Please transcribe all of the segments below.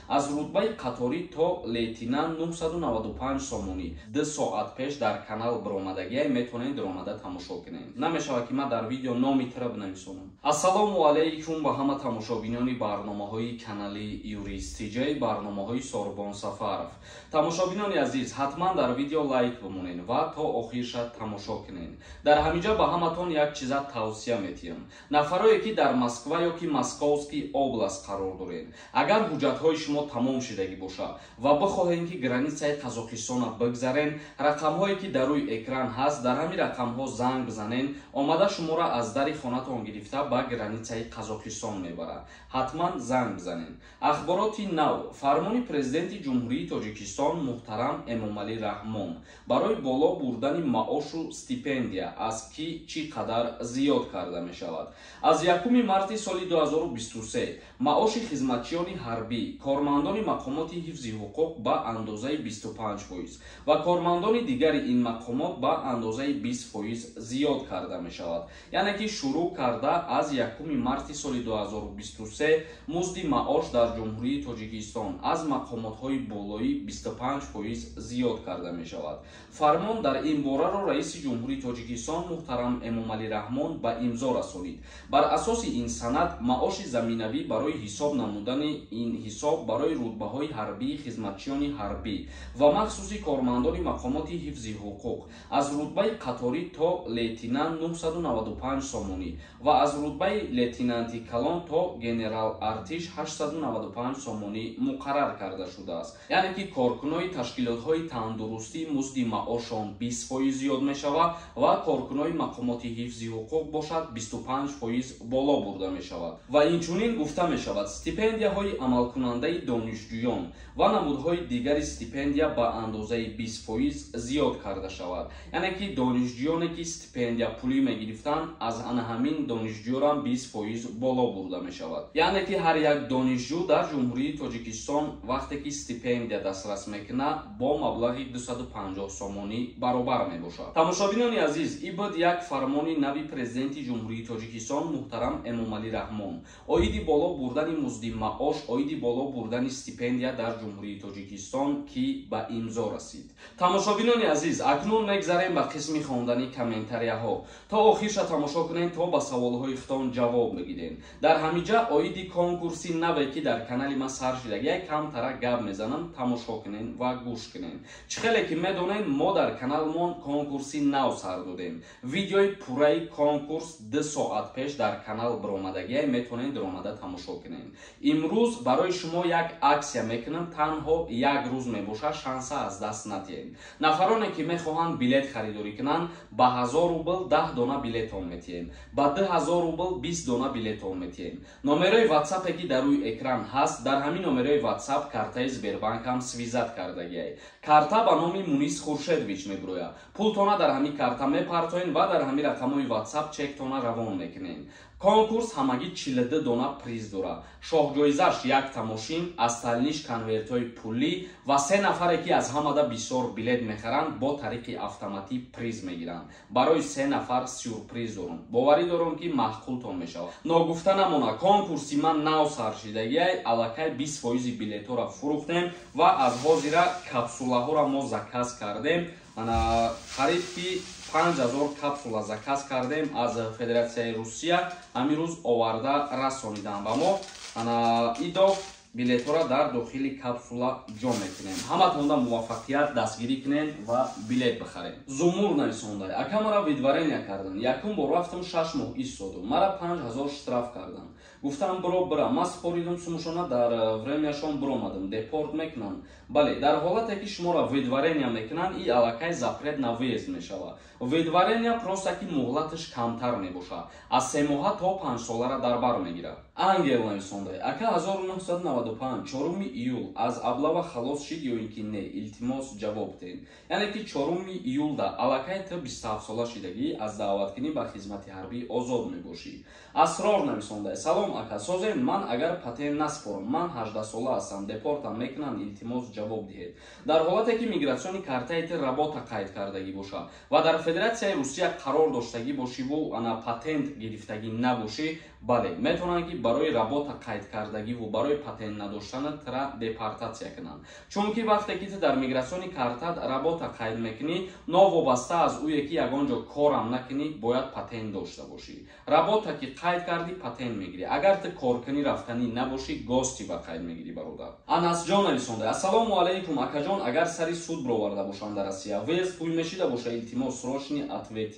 Аз рутбаи қаторӣ то лейтенант 995 сомонӣ. 2 соат пеш дар канал биромадагиай, метавонед диромада тамошо кунед. Намешавад, ки ман дар видео номи тира бинависонам. Ассалому алайкум ба ҳама тамошобинони барномаҳои канали Юрист Тиҷай, барномаҳои Сорбон Сафаров. Тамошобинони азиз, ҳатман дар видео лайк бимонед ва то охирша тамошо кунед. Дар ҳаминҷа ба ҳаматон як чиза тавсия метиҳам. Нафарое, ки дар Москва ё ки Московский область қарор доред, агар ҳуҷҷатҳои шумо тамом шидагӣ бошад ва бихоҳем, ки границаи Қазоқистона бигзарен, рақамҳое, ки дар рӯи экран ҳаст, дар ҳамин рақамҳо занг бизанен, омада шуморо аз дари хонатон гирифта, ба границаи Қазоқистон мебарад. Ҳатман занг бизанен. Ахбороти нав: фармони Президенти Ҷумҳурии Тоҷикистон муҳтарам Эмомалӣ Раҳмон барои боло бурдани маошу стипендия аз ки чӣ қадар зиёд карда мешавад. Аз 1 марти соли 2023 маоши хизматчиёни ҳарбӣ, кормандони мақомоти ҳифзи ҳуқуқ ба андозаи 25% ва кормандони дигари ин мақомот ба андозаи 20% зиёд карда мешавад. Яъне ки шурӯъ карда аз 1 марти соли 2023 музди маош дар Ҷумҳурии Тоҷикистон аз мақомотҳои болоӣ 25% зиёд карда мешавад. Фармон дар ин бораро Раиси Ҷумҳурии Тоҷикистон муҳтарам Эмомалӣ Раҳмон ба имзо расонид. Бар асоси ин санад маоши заминавӣ барои ҳисоб намудани ин ҳисоб барои рутбаҳои ҳарбии хизматчиёни ҳарбӣ ва махсуси кормандони мақомоти ҳифзи ҳуқуқ аз рутбаи қаторӣ то лейтенант 995 сомонӣ ва аз рутбаи лейтенанти калон то генерал артиш 895 сомонӣ муқаррар карда шудааст. Яъне ки коркунои ташкилотҳои тандурустӣ музди маошон 20% зиёд мешавад ва коркунои мақомоти ҳифзи ҳуқуқ бошад, 25% боло бурда мешавад. Ва инчунин гуфта мешавад, стипендияҳои амалкунандаи донишҷӯён ва намудҳои дигари стипендия ба андозаи 20% зиёд карда шавад. Яъне ки донишҷӯёне, ки стипендия пулӣ мегирифтанд, аз ана ҳамин донишҷӯёрам 20% боло бурда мешавад. Яъне ки ҳар як донишҷӯ дар Ҷумҳурии Тоҷикистон вақте ки стипендия дастрас мекунад, бо маблағи 250 сомонӣ баробар мебошад. Тамошобинони азиз, ин буд як фармони нави Президенти Ҷумҳурии Тоҷикистон муҳтарам Эмомалӣ Раҳмон оиди боло бурдани музди маош, оиди боло бурдани стипендия дар Ҷумҳурии Тоҷикистон, ки ба имзо расид. Тамошобинони азиз, акнун мегзарем ба қисми хондани комментарияҳо. То охирша тамошо кунед, то ба саволҳои худтон ҷавоб бигирем. Дар ҳамиҷа оиди конкурси наве, ки дар канали ман сар шидаг, як камтара гап мезанам, тамошо кунед ва гӯш кунед. Чӣ хеле ки медонед, мо дар каналмон конкурси нав сар додем. Видеои пурраи конкурс 2 соат пеш дар канал биромадагиай, метавонед диромада тамошо кунед. Имрӯз барои шумо як акция мекунам, танҳо як рӯз мебошад, шанса аз даст натиҳед. Нафароне, ки мехоҳанд билет харидорӣ кунанд, ба 1000 рубл 10 дона билетон метиҳем, ба 2000 рубл 20 дона билетон метиҳем. Номерои ватсапе, ки дар рӯи экран ҳаст, дар ҳамин номерои ватсап картаи Сбербанкам связать кардагиай. Карта ба номи Мунис Хуршедович мебирояд. Пултона дар ҳамин карта мепартоен ва дар ҳамин рақамҳои ватсап чектона равон мекунем. Конкурс ҳамагӣ 42 дона приз дорад. Шоҳҷоизаш якта мошин, остальныйш конвертҳои пулӣ ва се нафаре, ки аз ҳамада бисёр билет мехаранд, бо тариқи автоматӣ приз мегиранд. Барои се нафар сюрприз дорум, боварӣ дорум, ки маъқултон мешавад. Ногуфта намона, конкурси ман нав саршидагиай, аллакай 20 фоизи билетҳоро фурӯхтем ва аз ҳозира капсулаҳоро мо заказ кардем. Ана қариб ки 5000 капсула заказ кардем аз Федератсияи Русия, ҳамин рӯз оварда расонидам ба мо. Ана идо билетҳоро дар дохили капсула ҷо мекунем. Ҳаматонда муваффақият, дастгирӣ кунед ва билет бихаред. Зумур нависондай: «Ака, мара выдворение кардан, якум бор рафтам, 6 моҳ истодум, мара 5000 штраф кардан, гуфтам биро бира, ман споридум сумушона, дар времяшон биромадам, депорт мекунанд?» Бале, дар ҳолате ки шуморо выдворение мекунанд, и аллакай запрет на выезд мешавад. Выдворение просто ки муҳлаташ камтар мебошад, аз 3 моҳа то 5 солара дар бар мегирад. Ангел нависондай: «Ака, 1995 4 июл аз облава халос шид ё ин ки не? Илтимос, ҷавоб диҳед». Яъне ки 4 июлда аллакай ту 27 сола шидагӣ, аз даъваткунӣ ба хизмати ҳарбӣ озод мебошӣ. Асрор нависондай: «Салом, ака, созем? Ман агар патент наспорам, ман 18 сола ҳастам, депортам мекунанд? Илтимос, ҷавоб диҳед». Дар ҳолате ки миграционный картаи ту работа қайд кардагӣ бошад ва дар Федератсияи Русия қарор доштагӣ бошиву ана патент гирифтагӣ набошӣ, бале, метавонанд, ки ба барои работа қайд кардагиву барои патент надоштана тра депортатсия кунанд. Чунки вақте ки ту дар миграционный картат работа қайд мекунӣ, новобаста аз ӯе ки ягон ҷо корам накунӣ, бояд патент дошта бошӣ. Работа ки қайд кардӣ, патент мегирӣ. Агар ту коркунӣ рафтанӣ набошӣ, гости ба қайд мегирӣ, бародар. Анасҷон нависонда: ассалому алайкум, акаҷон, агар сари суд бироварда бошам дар Россия, въезд пул мешида боша? Илтимос, срочный ответ.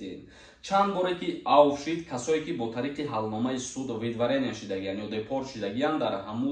Чанд боре ки авф шид, касое ки бо тариқи ҳалномаи суд выдворения шидагиянд ё депорт шидагиянд, дар ҳаму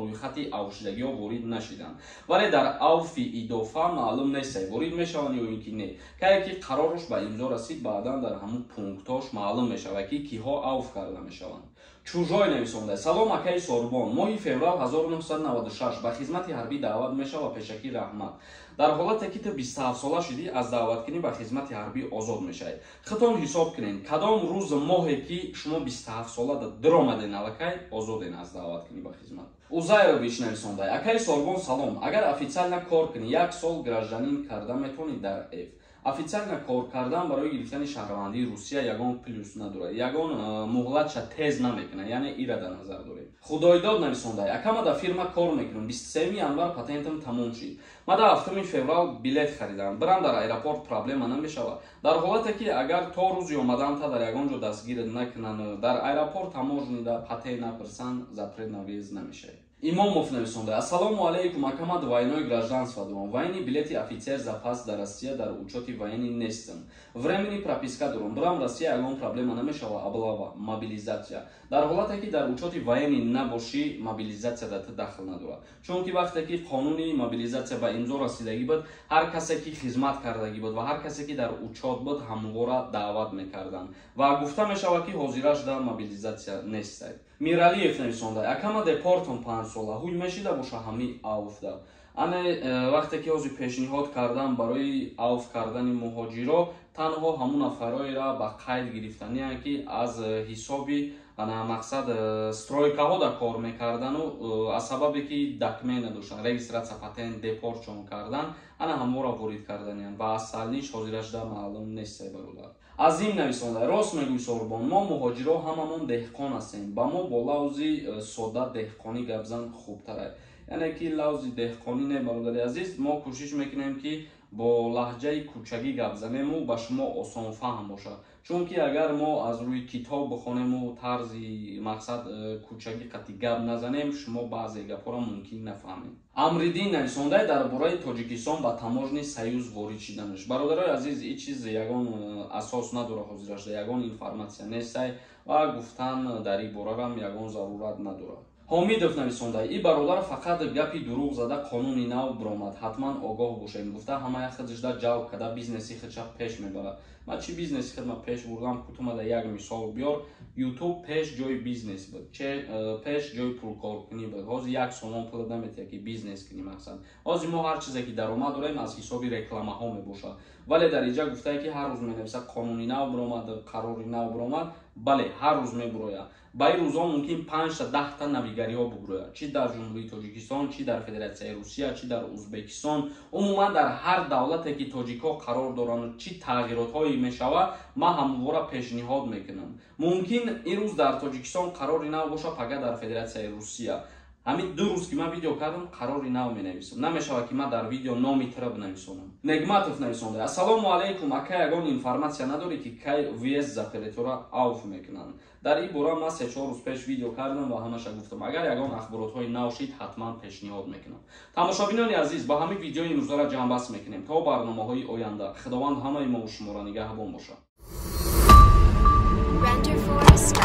рӯйхати авфшидагиҳо ворид нашиданд. Вале дар авфи идофа маълум нестай, ворид мешаванд ё ин ки не. Кае ки қарорш ба имзо расид, баъдан дар ҳамун пунктош маълум мешавад, ки киҳо авф карда мешаванд. Чужой нависонда: салом, акаи Сорбон, моҳи феврал 1996 ба хизмати ҳарбӣ даъват мешава, пешакӣ раҳмат. Дар ҳолате ки ту 27 сола шудӣ, аз даъваткунӣ ба хизмати ҳарбӣ озод мешавед. Худтон ҳисоб кунед, кадом рӯз моҳе ки шумо 27 сола диромаден, аллакай озоден аз даъваткунӣ ба хизмат. Узайрович нависонда: акаи Сорбон, салом, агар официально кор кунӣ, як сол гражданин карда метавонӣ дар Ф? Официально кор кардан барои гирифтани шаҳрвандии Русия ягон плюс надорад, ягон муҳлатша тез намекунад, яъне ира дар назар дорем. Худойдод нависонда: акама дар фирма кор мекунам, 23 январ патентам тамом шид, ма дар 7 феврал билет харидам, бирам дар аэропорт, проблема намешавад? Дар ҳолате ки агар то рӯзи омаданта дар ягон ҷо дастгират накунанд, дар аэропорт, таможня да патент напурсанд, запрет на въезд намешавад. Имомов нависонда: ассалому алайкум, акама, двойное гражданство дорам, военный билети офицер запас, дар Россия дар учёти военный нестам, временный прописка дорам, бирам Россия, ягон проблема намешава? Облава, мобилизация? Дар ҳолате ки дар учёти военный набошӣ, мобилизация дар ту дахл надорад, чунки вақте ки қонуни мобилизация ба имзо расидагӣ буд, ҳар касе ки хизмат кардагӣ буд ва ҳар касе ки дар учёт буд, ҳамвора даъват мекарданд ва гуфта мешавад, ки ҳозираш дар мобилизация нестад. Миралиев нависонда: акама, депортон 5 сола ҳуй мешида боша ҳами авфда? Ане вақте ки ҳозир пешниҳод кардам барои авф кардани муҳоҷиро, танҳо ҳамун нафароеро ба қайд гирифтаниянд, ки аз ҳисоби ана мақсад стройкаҳо да кор мекардану аз сабабе ки документ надоштанд, регистрация, патент, депортшон кардан, ана ҳаморо ворид карданиянд ва аз салниш ҳозирашда маълум нестай, бародар. Азим нависонда: рост мегӯй, Сорбон, мо муҳоҷиро ҳамамон деҳқон ҳастем, ба мо бо лавзи сода деҳқонӣ гапзан хубтарай. Яъне ки лавзи деҳқонӣ не, бародари азиз, мо кӯшиш мекунем, ки бо лаҳҷаи кӯчагӣ гап занему ба шумо осонфаҳм бошад, чунки агар мо аз рӯи китоб бихонему тарзи мақсад кӯчагӣ қатъи гап назанем, шумо баъзе гапҳоро мумкин нафаҳмед. Амриддин нависондай дар бораи Тоҷикистон ба таможенный союз ворид шиданаш. Бародарои азиз, ин чиз ягон асос надорад, ҳозирашда ягон информатсия нестай ва гуфтан дар ин борарам ягон зарурат надорад. Ҳомидов нависонда: и бародар фақат гапи дурӯғ зада, қонуни нав биромад, ҳатман огоҳ бошем гуфта, ҳамая худашда ҷалб карда, бизнеси худша пеш мебарад. Ман чӣ бизнеси худма пеш бурдам? Кутумада як мисол биёр. Ютуб пеш ҷои бизнес буд, пеш ҷои пулкоркунӣ буд. Ҳозир як сомон пул наметиҳад, ки бизнес кунӣ. Мақсад, ҳозир мо ҳар чизе ки даромад дорем, аз ҳисоби рекламаҳо мебошад. Вале дар инҷа гуфтае, ки ҳар рӯз менависад, қонуни нав биромад, қарори нав биромад. Бале, ҳар рӯз мебурояд. Ба ин рӯзҳо мумкин панҷта, 10та навигариҳо бубурояд, чӣ дар Ҷумҳурии Тоҷикистон, чӣ дар Федератсияи Русия, чӣ дар Узбекистон, умуман дар ҳар давлате ки тоҷикҳо қарор доранд. Чӣ тағйиротҳое мешавад, ман ҳамвора пешниҳод мекунам. Мумкин ин рӯз дар Тоҷикистон қарори нав бошад, пага дар Федератсияи Русия. Ҳамин 2 рӯз ки ман видео кардам, қарори нав менависам. Намешавад, ки ман дар видео номи тира бинависонам. Негматов нависонда: ассалому алайкум, ака, ягон информатсия надорӣ, ки кай въезд запретора авф мекунанд? Дар ин бора ман 3-4 рӯз пеш видео кардам ва ҳамаша гуфтам. Агар ягон ахборотҳои нав шид, ҳатман пешниҳод мекунам. Тамошобинони азиз, ба ҳамин видеои имрӯзара ҷамъбаст мекунем. То барномаҳои оянда Худованд ҳамаи мову шуморо нигаҳбон бошад. Render Forest.